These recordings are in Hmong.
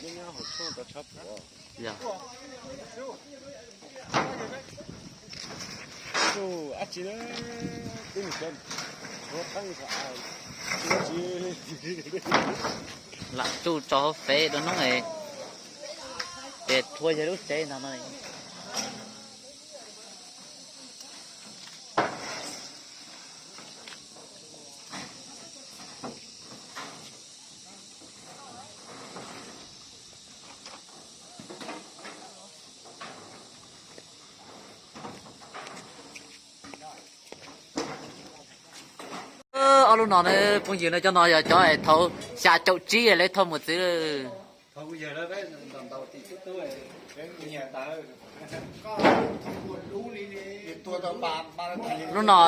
Nyob nyob hauv tshuaj tau tshab puav. Yog. Ub, dab tsi na, twb mus cov qeej sav, lam tsuj tso hauv feb dua hnub es ces rhuav yog lub tsev ntag no. Ob lub no ne phooj ywg, no cov no yog cov thau xya caum tsib lawv thau mus txwv. Lub no,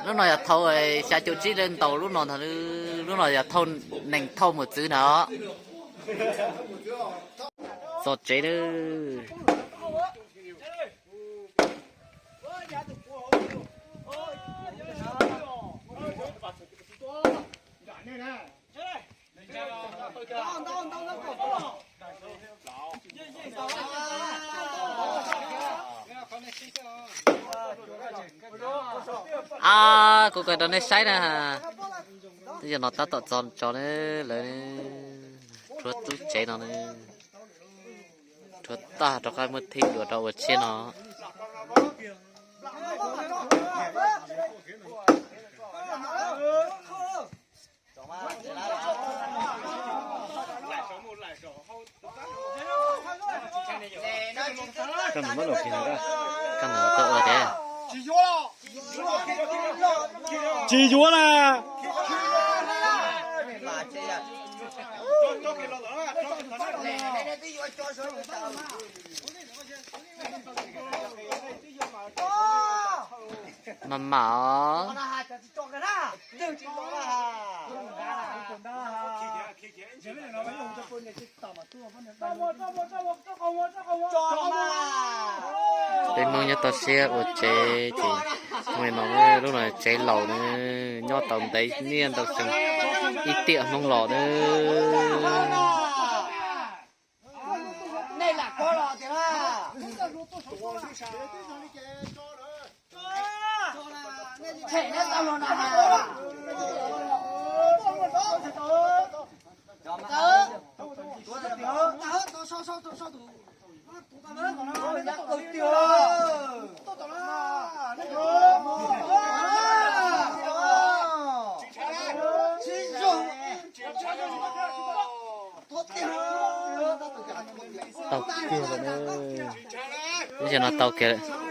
lub no yog thau xya caum tsib lawv ntaus lub no ntag. Lub no yog thau, nees thau mus txwv ntag. Txog tsev lawm. A, kuv kawm rau nej saib na. Twb yog no tab tom txog tso ne, lawv rhuav lub tsev no ne, rhuav tag rov qab muab thib dua rau ua tshiab no. Koj mus muab los kis no, koj mus tau ua tiag. Tsis yuav na. Mas mam os. Peb Hmoob nyob toj siab ua tsev ces, lub no tsev laus na, nyob tau ntev niaj ntau xyoo, ib tiam Hmoob los na. Tau kiag lawm. Lub sij hawm no tau kiag lawm.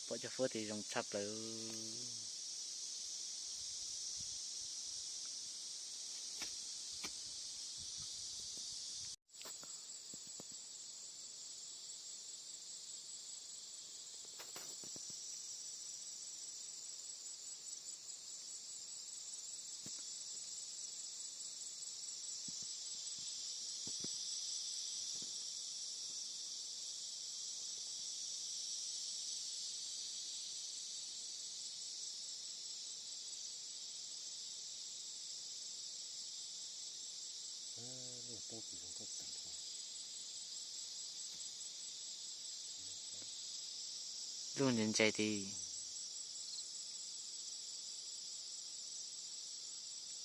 Pom cov huab tis zoo tshaj plaws. Lub ntse ntse ti.